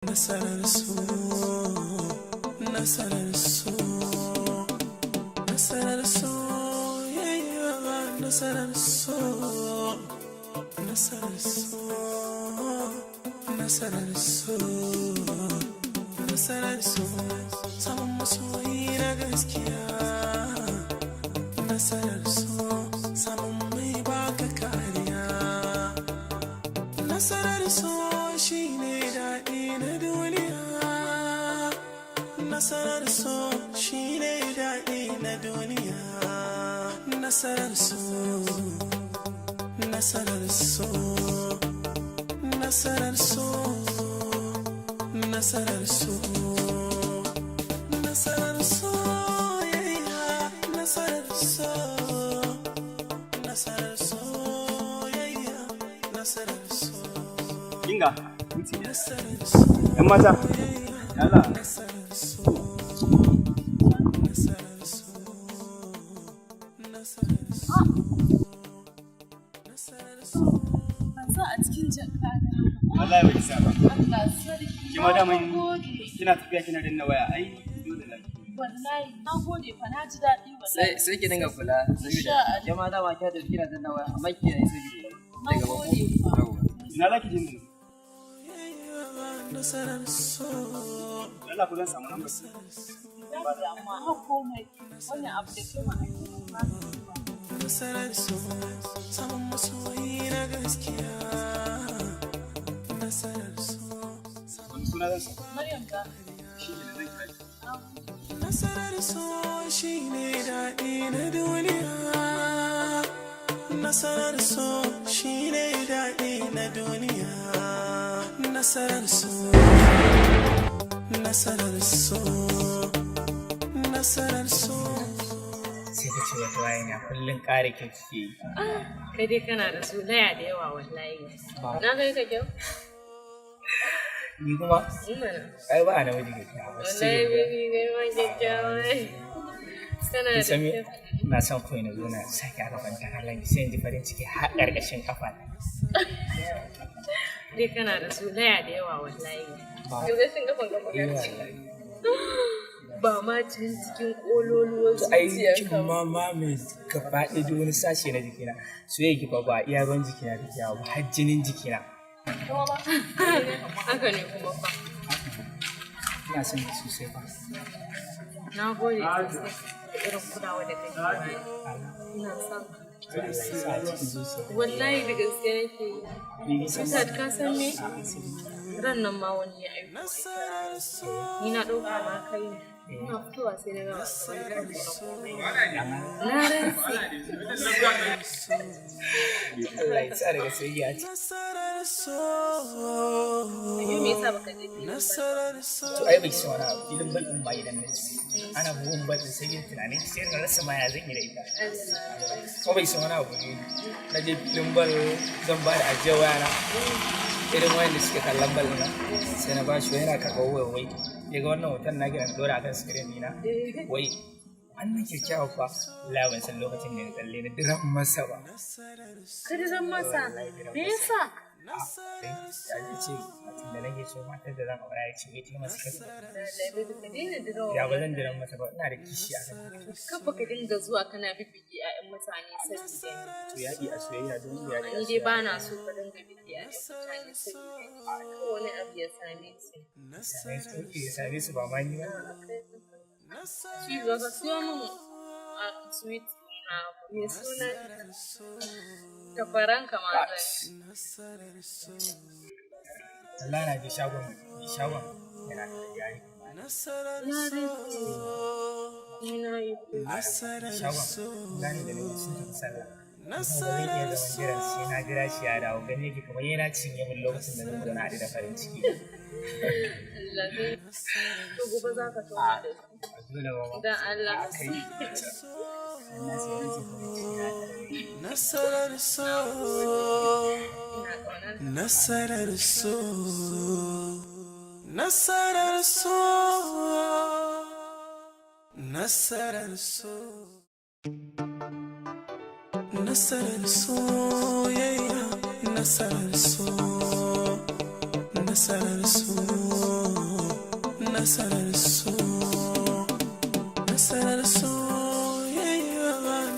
Nasarar so, nasarar so, nasarar soyayya, nasarar so, nasarar so, nasarar so, nasarar so, samun masoyi na gaskiya. Nasarar so, samun mai baka kariya. Nasarar so shine daɗi na duniya. Nasarar so shine daɗi na duniya. Nasarar so, nasarar so, nasarar so, nasarar so, nasarar soyayya, nasarar so, nasarar soyayya, nasarar so. Kinga, Nasarar so. ‘yan mata, yala. Nasarar so, nasarar so, nasarar so, nasarar so. Ban sa a cikin jaka na. Wallahi bai sa ba. Allah sarki. Ki ma daman Na gode. kina tafiya kina danna waya, ai dole na. Wallahi na gode fa, na ji daɗi Sai wallahi. sai ki dinga kula Insha saboda Allah. ke ma dama kina tafi kina danna waya, amma ki kiyaye saboda Na daga bako. gode fa. Yawwa. Ina za ki je ne? Nasarar so. Allah ku zan samu lambar. Babu damuwa, ba komai. Wannan abu da kai ma aiki ba. Nasarar so, samun masoyi na gaskiya. Nasarar so. Wani suna zan sa? Maryam ga. Shi ne zan kira ki. Nasarar so shine daɗi na duniya. Nasarar so shine daɗi na duniya. Nasarar so, nasarar so, nasarar so. Sai ka ce wata wayanya, kullum ƙara kyau kike yi. Kai dai kana da su laya da yawa wallahi. Na kai ka kyau? Ni kuma? Mana. Ai ba a namiji kyakkyawa ba sai Wallahi baby, kai ma kyakkyawa ne. Kana Kin da san me? kyau. Ina son kawai na zo na sake aka kwanta kallon ki, sai in ji farin ciki har ƙarƙashin ƙafa na. Dai kana da su laya da yawa wallahi. Ba. Ƙarƙashin kafan ka Eh, baka ci. wallahi. Ba ma can cikin ƙololuwar To ai zuciyarka kin ba. ma mai gaba ɗaya duk wani sashe na jikina. Soyayya ki fa ba iya ruwan jikina take yawo ba, har jinin jikina. Haka ne kuma fa. Ina son ki sosai fa. Na gode sosai da irin kulawa da kake bani. Ina son ka. To Allah ya sa a cikin zuciya. Wallahi da gaske nake yi. Ni san Sweetheart, ka san me? Ran nan ma wani ya aiko a kira. Ni na ɗauka ma kai ne. Ina fitowa sai na gama kamar na komai. Na rantse. Allah ya sa daga soyayya ce. Nasarar so. Yau me yasa baka je filin ba? Nasarar so. To ai bai san wani abu, filin bal ɗin ma idan na ci. Ana bugun bal ɗin sai yin tunanin sai na rasa ma ya zan yi da ita. Ko bai san wani abu ne. Na je filin bal zan ba da ajiyar wayana. Irin wayan da suke kallon bal ɗin, sai na bashi, yana karɓar wayar, wai. Ya ga wannan hoton na gina ɗora akan screen ɗina. Wai wannan kyakkyawa fa, Allah ban san lokacin da na tsalle na diran masa ba. Ka diran masa. Me yasa? Sai ya ce mutum da nake so, matar da zan aura, ya ce wai ta masa kyau. Lallai baby, ka daina dirawa. Ya ba zan diran masa ba? Ina da kishi a kan. Kafa ka dinga zuwa kana bibbige 'ya'yan mutane saboda ni. To yaƙi a soyayya don yaƙi a Ni dai soyayya. ba na so ka dinga bibbige 'ya'yan mutane saboda ni. Kar wani abu ya same su. Same su, ok, ya same su ba ma ni ba. Shi zo ka siyo min a sweet na abu. Me suna tafaranka ma zan. Allah na je shagon shagon yana da yari. Na rantse. Ni na yi kuka. Shagon gani da nake sun tafi sallah. Kuma ba zan iya zaman jiran sai na jira shi ya dawo, gani yake kamar yana cinye min lokacin da zan zo na haɗu da farin ciki. Allah zai. To gobe za ka tafi da su. A dole ba ma. Dan Allah. A kai. Na sai nake farin ciki na tare. Nasarar so. Ina ƙaunar ka. Nasarar so, nasarar so, nasarar so, nasarar soyayya, nasarar so, nasarar so. Nasarar so, nasarar soyayya,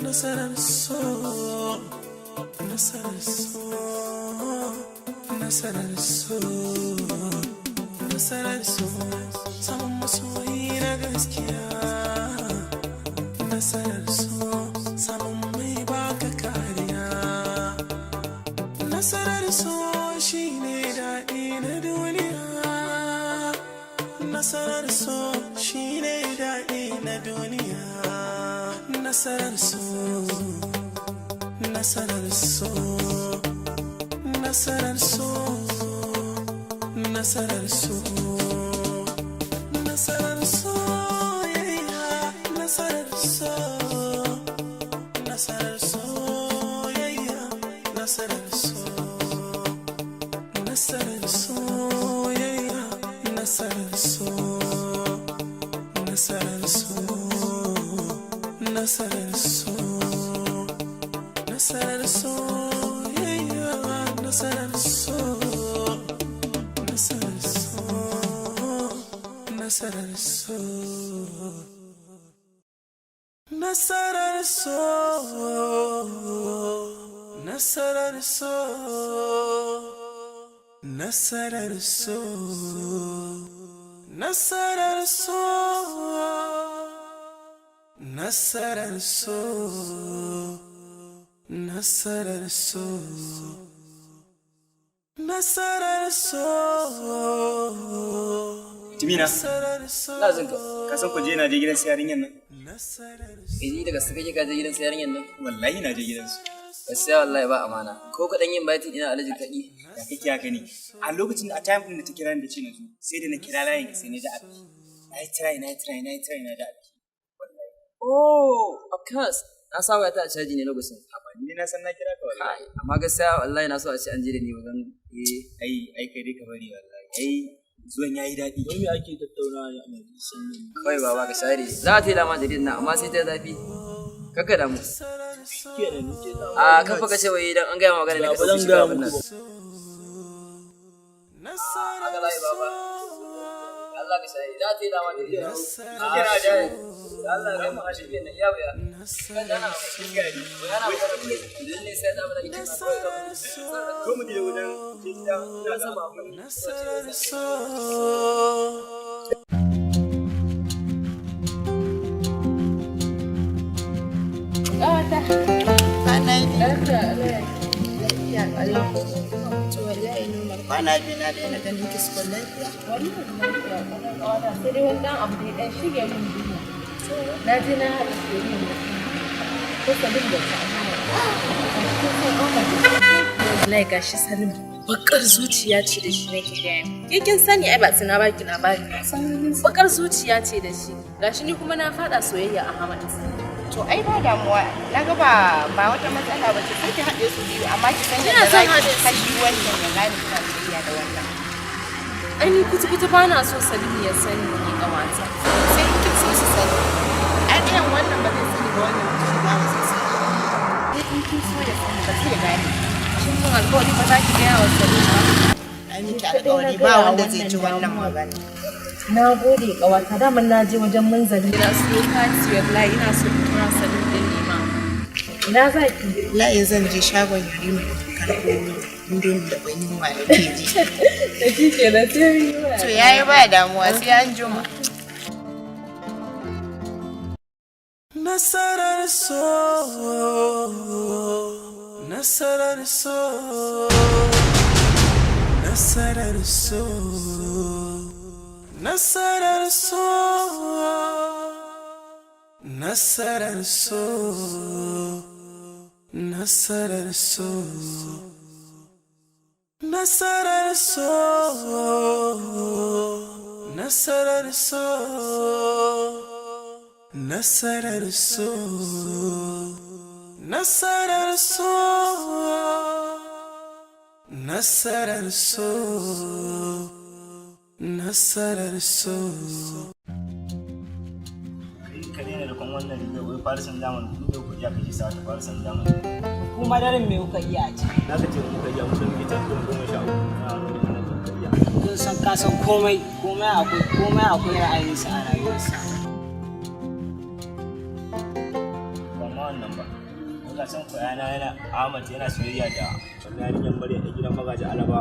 nasarar so, nasarar so, nasarar so, nasarar so, samun masoyi na gaskiya. Nasarar so, samun mai baka kariya. Nasarar so shine daɗi na duniya. Nasarar so shine daɗi na duniya. Nasarar so, nasarar so, nasarar so, nasarar so, nasarar soyayya, nasarar so, nasarar soyayya, nasarar so, nasarar soyayya, nasarar so, nasarar so, nasarar so, nasarar soyayya, nasarar so, nasarar so, nasarar so, nasarar so, nasarar so, nasarar so, nasarar so, nasarar so, nasarar so, nasarar so. Timina, Nasarar so. Ina jin ka. Ka san ku je na je gidan su yarinyar nan? Nasarar. Kai daga su kake ka je gidan su yarinyar nan? Wallahi na je gidan su. Gaskiya wallahi ba amana. Ko kaɗan yin baiti ina alaji kaɗi. Ya kake haka ne? A lokacin da a time din da ta kira ni da ce na zo, sai da na kira layin ka sai na ji abi. Na yi try, na yi try, na yi try, na ji abi. Oh, of course. Na sa wayata a caji ne lokacin. Haba, ni na san na kira ka wallahi. Kai, amma gaskiya wallahi na so a ce an je da ni wajen eh. Ai, ai kai dai ka bari wallahi. Ai, zuwan yayi daɗi. Wai me ake tattaunawa ne a majalisar nan? Kawai baba ka share. Za ta yi lama jaridar nan amma sai ta zafi. Kakka damu. Kenan ni ce na. A kan fa ka ce wai idan an gaya ma magana ne ka Ba zan ɗauki shi gaya abin nan. muku ba. Haka layi baba. Allah ka share. Za ta yi lama jaridar nan. A share. Allah ka mu hashe kenan ya wuya. Kan dana ana idan ne sai da ba da ita kawai ka. Ko mu je wajen gida, ina ga Nasarar so. Ƙawata. Kwana biyu. Lafiya lafiya ƙalau. To wallahi normal. Kwana biyu na daina ganin ki school, lafiya? Wallahi lafiya ƙalau ƙawata, sai dai wani ɗan abu da ya ɗan shige min duhu. Na je na haɗa soyayya da ko Salim da ta Wallahi gashi Salim bakar zuciya ce da shi nake gaya miki. Ke kin sani ai, ba sai na baki labari. Bakar zuciya ce da shi. Gashi ni kuma na faɗa soyayya a Ahmad. To ai ba damuwa. Na ga ba wata matsala ba ce. Sai ki haɗe su biyu, amma ki san Ina yadda son za ki haɗe su. kashi wancan ya gane kina soyayya da wannan. Ai ni kuta-kuta ba na so Salim ya sani ni ƙawata. Sai in kin so su sani. Ai ɗayan wannan ba zai sani ba, wannan shi ma ba zai sani ba. Sai in kin so ya sani ba zai gane. Shin mun alƙawari ba za ki gaya wa Salim ba? Ai miki alƙawari, ba wanda zai ji wannan magana. Na gode ƙawata, daman na je wajen munzali. Ina siyo kati wallahi, ina so in kira Salim din ne ma. Ina za ki? Wallahi zan je shagon Yarima in karɓo indomi da ban yunwa da ke ji. Da shi kenan, sai mun yi waya. To yayi, ba damuwa, sai an juma. Nasarar so, nasarar so, nasarar so, nasarar so, nasarar so, nasarar so, nasarar so, nasarar so, nasarar so, nasarar so, nasarar so, nasarar so. Kai ka daina da kwan wannan rigar, wai Farisan zamani, kuɗi da kuɗi aka ji sa ta Farisan zamani. Kuma daren me kuka iya a ciki? Na ka ce muka iya mutum muke can 13 na wani muka iya. Kun san ka san komai, komai akwai, komai akwai ra'ayinsa a rayuwarsa. Ba ma wannan ba. In ka san ko yana yana Ahmad yana soyayya da wannan yarinyar Maryam ɗan gidan magaji Alaba.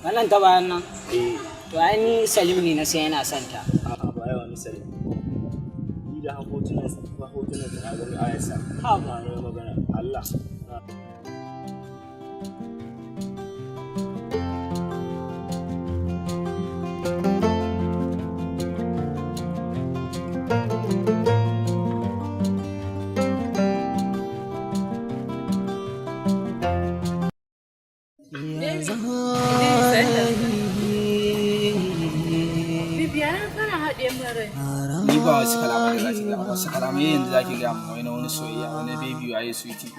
Wannan ta bayan nan? Eh. To ai ni Salim ne na san yana son ta. A'a, ba yawa ni Salim. Ni da hotunan hotunan da na gani a yasa. Ha. Na yi magana Allah. Bibiya kana haɗe min rai. Ni ba wasu kalamai da zaki gaya, wasu kalamai yanzu zaki gaya min wai na wani soyayya, wani baby waye sweetie.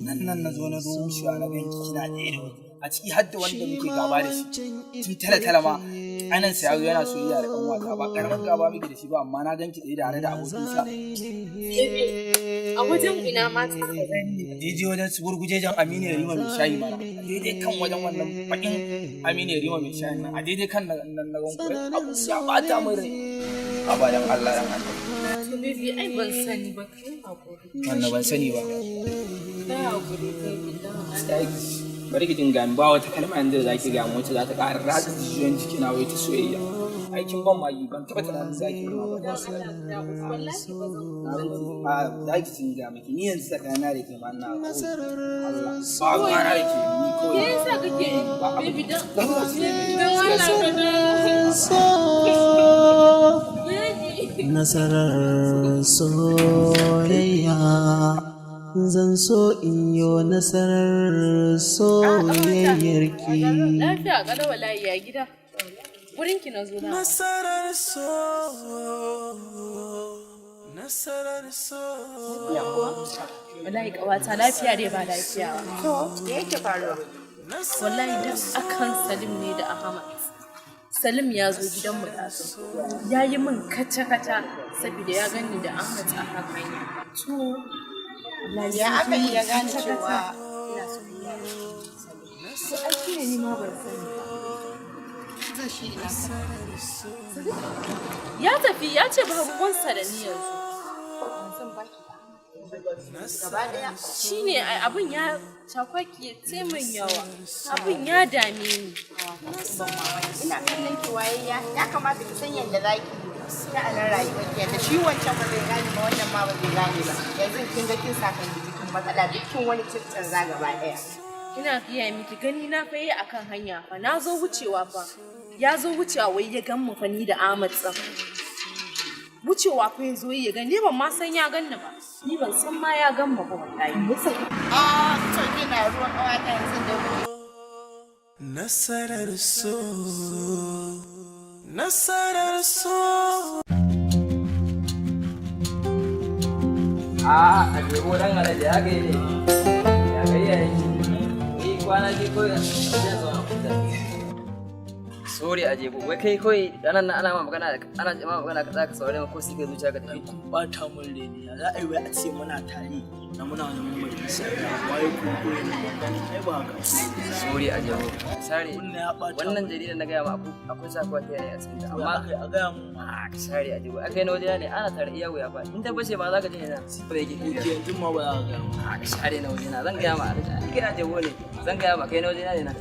Nan nan na zo wucewa na ganki kina ɗaya da wani a ciki, har da wanda muke gaba da shi tun tala tala ma. Anan sai yazo yana soyayya da kanwata, ba karamin gaba muke da shi ba, amma na ganki ɗaya tare da abokinsa. Baby, a wajen ina ma ta ka gani? Daidai wajen su gurgujejen Aminu Yarima mai shayi mana, daidai kan wajen wannan bakin Aminu Yarima mai shayi nan, a daidai kan nan nan na ganku. Abu ya bata min rai abadan Allah dan Allah. To baby, ai ban sani ba, kai hakuri. Wannan ban sani ba. Kai hakuri baby, dan Allah. Bari ki dinga ba wata kalma yanzu da zaki ga mu wacce za ta ƙara ratsa jijiyoyin jiki na, wai ta soyayya. Aikin ban magi, ban taɓa tunanin zaki yi ma ba. Dan Allah ka dawo. Wallahi ba zan. A zaki cin ga miki ni yanzu tsakanina da ke ma ina Allah ba ruwana da ke ni kawai. Me yasa kake baby, dan dan Allah ka dawo. Baby. Nasarar soyayya, zan so in yi nasarar soyayyar ki. Lafiya ƙalau wallahi, ya gida. Wurin ki na zo na. Nasarar so, nasarar so. Wallahi ƙawata, lafiya dai ba lafiya ba. To, me yake faruwa? Wallahi duk akan Salim ne da Ahmad. Salim ya zo gidanmu ɗazu. Ya yi min kaca-kaca saboda ya gani da Ahmad a kan hanya. To, wallahi Ya sun aka yi iya min gane kaca-kaca. cewa ina soyayya da Salim? To, ai shi ne ni ma ban sani ba. Zan shi ina Ya tafi, ya ce ba ruwansa da ni yanzu. Zan baki gaba daya. Shi ne ai abin ya cakwaki ya ce min yawa. Abin ya dame ni. Ina kallon ki wayayya, ya kamata ki san yadda za ki yi sha'anin rayuwar ki, yadda shi wancan ba zai gane ba, wannan ma ba zai gane ba. Yanzu kin ga kin sa kanki cikin matsala, dukkin wani za gaba daya. Ina gaya miki, gani na fa yi akan hanya fa, na zo wucewa fa. Ya zo wucewa wai ya gan mu fa, ni da Ahmad tsam. Wucewa fa ya zo ya gani, ban ma san ya ganni ba. Ni ban san ma ya gan mu ba wallahi. Ah, to kina ruwan ƙawata yanzu da muke. Nasarar so, nasarar so. A a jebo dan alaji, ya kai ne. Ya kai ya yi. Ni kwana ji ko zan zo na kuta. Sorry a jebo, wai kai kawai ranar nan ana ma magana, ana ma magana ka tsaka saurare ko sai ka zuciya ka tafi. Kun bata mun rai ne, ya za a yi wai a ce muna tare na muna wani majalisa waye ko ko ne, ai ba haka. Sorry a jebo. Sare. Wannan ya bata. Wannan jaridar na gaya ma akwai sakuwa ta ne a cikin ta, amma amma a gaya mun. A ka sare a jebo. Akai na wajena ne ana tare iya wuya fa. In ta bace ma za ka je ne na. Ba yake. Oke, yanzu ma ba za ka gaya mun. A ka share na wajena, zan gaya ma alaji. Ai kai a jebo ne. Zan gaya ma kai na wajena ne na.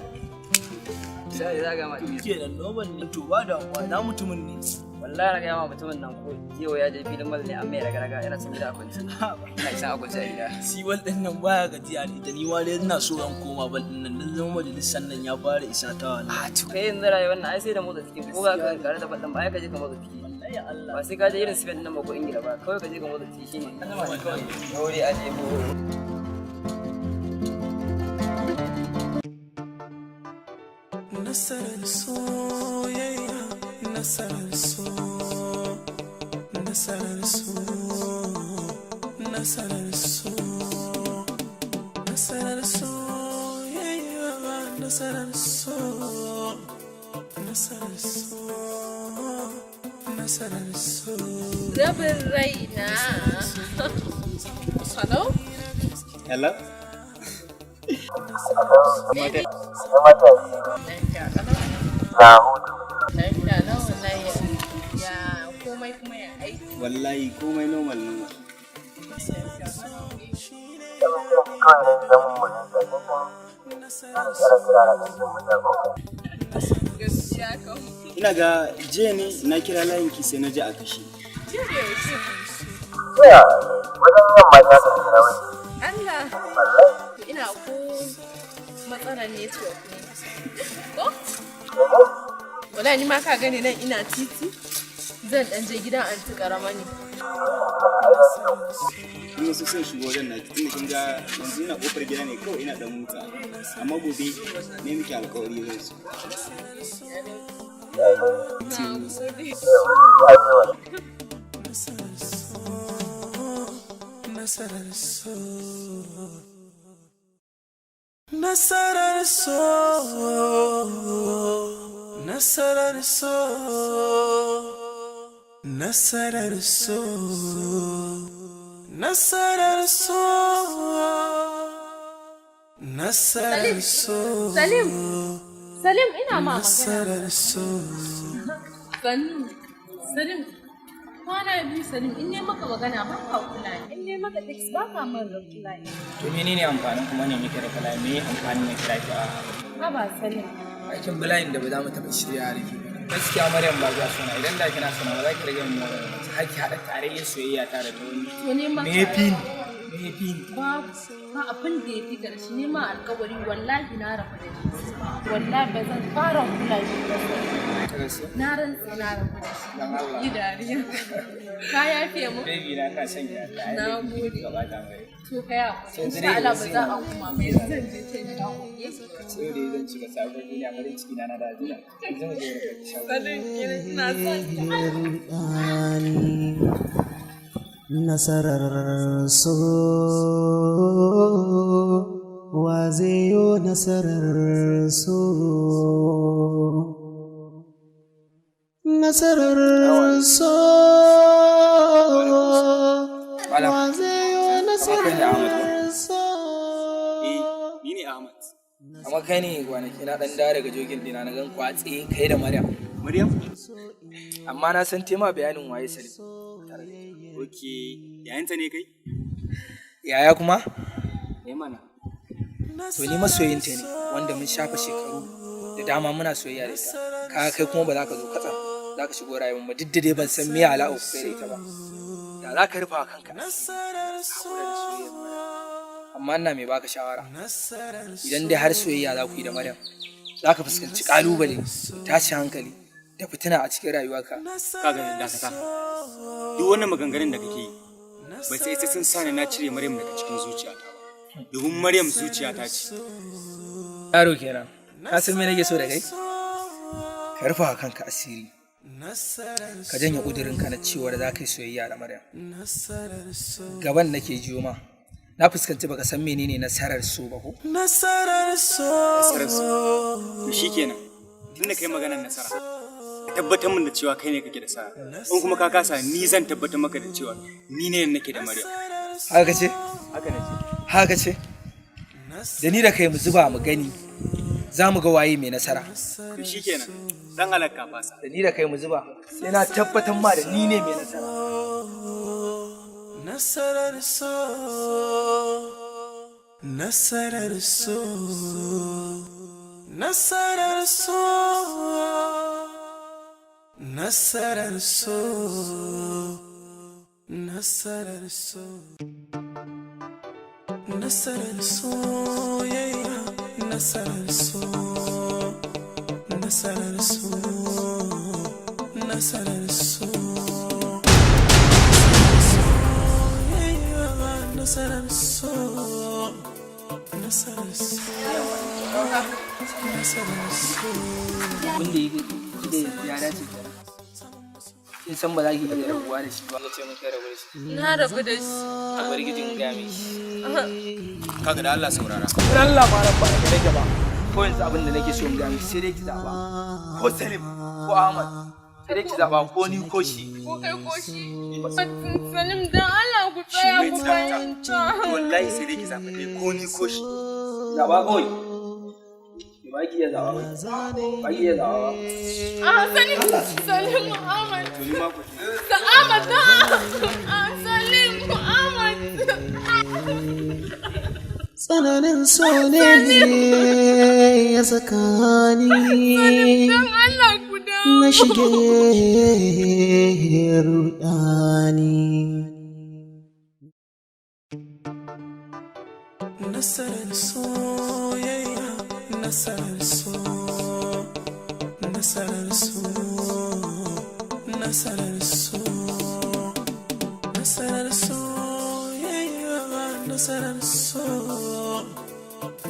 Share za ga ma. Kenan normal ne, to ba damuwa, na mutumin ne. Wallahi na gaya ma mutumin nan ko jiya ya je filin bal ne an mai raga-raga, yana cin gida a kwance. Ina can a kwance a gida. Si bal din nan baya gajiya da ita, ni ma dai ina so zan koma bal din nan dan zama majalisar nan ya fara isa ta wallahi. A to kai yanzu rayuwar nan ai sai da motsa jiki, ko ga ka tare da bal din ba ai ka je ka motsa jiki. Wallahi Allah. Ba sai ka je irin Spain nan ba ko Ingila ba, kawai ka je ka motsa jiki shine. An zama ne kawai. Dore a jebo. Nasarar soyayya, nasarar so, nasarar so, nasarar so, nasarar soyayya, nasarar so, nasarar so, nasarar so. Rabin raina. Hello? Hello? Baby. Ya hutu. Lafiya lau wallahi ya komai kuma ya aiki. Wallahi komai normal normal. Yawan kiran ki kawai na gidan mu ne da kin san na kira kira na ganin mutane ko. Gaskiya kam. Ina ga jiya ne na kira layin ki sai na ji a kashe. Jiya da yaushe. Jiya wajen yamma ta ka kira wani. Allah. Wallahi. Ina ko matsalar network ne. Ko? Wallahi ni ma ka gani nan ina titi. Zan dan je gidan anti karama ne. In wasu son shigo wajen naki tunda kin ga yanzu ina kofar gida ne kawai ina dan huta. Amma gobe ne miki alƙawari zan so. Nasarar so, nasarar so, nasarar so, nasarar so, nasarar so, nasarar so, Salim, Salim ina ma magana. nasarar so. Sannu. Salim, kwana biyu Salim in ne maka magana ba ka kula ni. In ne maka text ba ka min reply. To menene amfanin kuma ne muke da kala me amfanin na kira ki a Haba Salim. aikin bulayin da ba za mu taɓa shirya da ke ba. Gaskiya Maryam ba za sona idan da kina sona ba za ki rage min magana ba har ki haɗa tarayyar soyayya tare da wani. To ne maka. Me ya fi ni? Me ya fi ni? Ba ba abin da ya fi karshe ne ma alkawari wallahi na rabu da shi. Wallahi ba zan fara kula shi ba. Ta gaskiya? Na rantse na rabu da shi. Dan Allah. Yi dariya. Ka yafe mu? Baby na ina son ki Allah. Na gode. Gaba ta mai. To ka yi hakuri. Yanzu Insha dai Allah ba yanzu za a kuma ba yanzu zan je can shago. Sai dai zan shiga sabuwar duniya farin ciki na na da duniya. Yanzu mu je mu tafi shago. Salim ina son ka. Nasarar so, wa zai yo nasarar so, nasarar so, wa zai yo nasarar so. Eh, ni ne Ahmad. Amma kai ne kwanaki na dan dawo daga jogin dina na gan kwatse kai da Maryam. Maryam? Amma na san tema bayanin waye Salim. Okay, yayanta ne kai? Yaya kuma? Eh mana. To ni masoyinta ne wanda mun shafa shekaru da dama muna soyayya da ita. Kaga kai kuma ba za ka zo katsam za ka shigo rayuwar mu duk da dai ban san me alaƙa ku kai da ita ba. Da za ka rufa wa kanka asiri, ka haƙura da soyayyar Maryam. Amma ina mai baka shawara. Idan dai har soyayya za ku yi da Maryam, za ka fuskanci ƙalubale, tashin hankali da fitina a cikin rayuwarka. Kaga dakata. Duk wannan maganganun da kake yi ba sai sai sun sani na cire Maryam daga cikin zuciyata ba. Domin Maryam zuciyata ce. Yaro kenan. Ka san me nake so da kai? Ka rufa wa kanka asiri. Ka janye ƙudurinka na cewar za ka yi soyayya da Maryam. Gaban nake jiyo ma. Na fuskanci baka san menene nasarar so ba ko? Nasarar so. Nasarar so. To shikenan. Tunda kai maganar nasara. Ka tabbatar min da cewa kai ne kake da sa'a. In kuma ka kasa ni zan tabbatar maka da cewa ni ne nake da Maryam. Haka ce? Haka nace. Haka ce? Da ni da kai mu zuba mu gani. Za mu ga waye mai nasara. To shikenan. Dan halakka fasa. Da ni da kai mu zuba. Sai na tabbatar ma da ni ne mai nasara. Nasarar so, nasarar so, nasarar so, nasarar so, nasarar so, nasarar soyayya, nasarar so, nasarar so, nasarar so. Nasarar so, nasarar so, nasarar so. Wanda yake da ya dace kenan. Kin san ba za ki iya rabuwa da shi ba. Na ce mun kai rabu da shi. Na rabu da shi. A bari gijin gaya miki. Kaga da Allah saurara. Dan labaran ba daga nake ba. Ko yanzu abin da nake so in gaya miki sai dai ki zaba. Ko Salim ko Ahmad. Sai dai ki zaba ko ni ko shi. Ko kai ko shi. Salim dan Allah ku tsaya ku fahimta. Wallahi sai dai ki zaɓa ɗaya ko ni ko shi. Zaba kawai. Ba ki iya zawa ba. Ba ki iya zawa ba. Ah, Salim, Salim Ahmad. Sa Ahmad na. Ah, Salim Ahmad. Tsananin so ne ya saka ni Dan Allah ku dawo. na shige rudani. Nasarar soyayya, nasarar so, nasarar so, nasarar so, nasarar soyayya, nasarar so,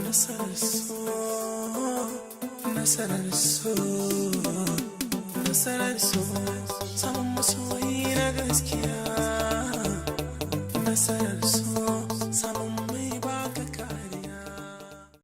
nasarar so, nasarar so, nasarar so, samun masoyi na gaskiya.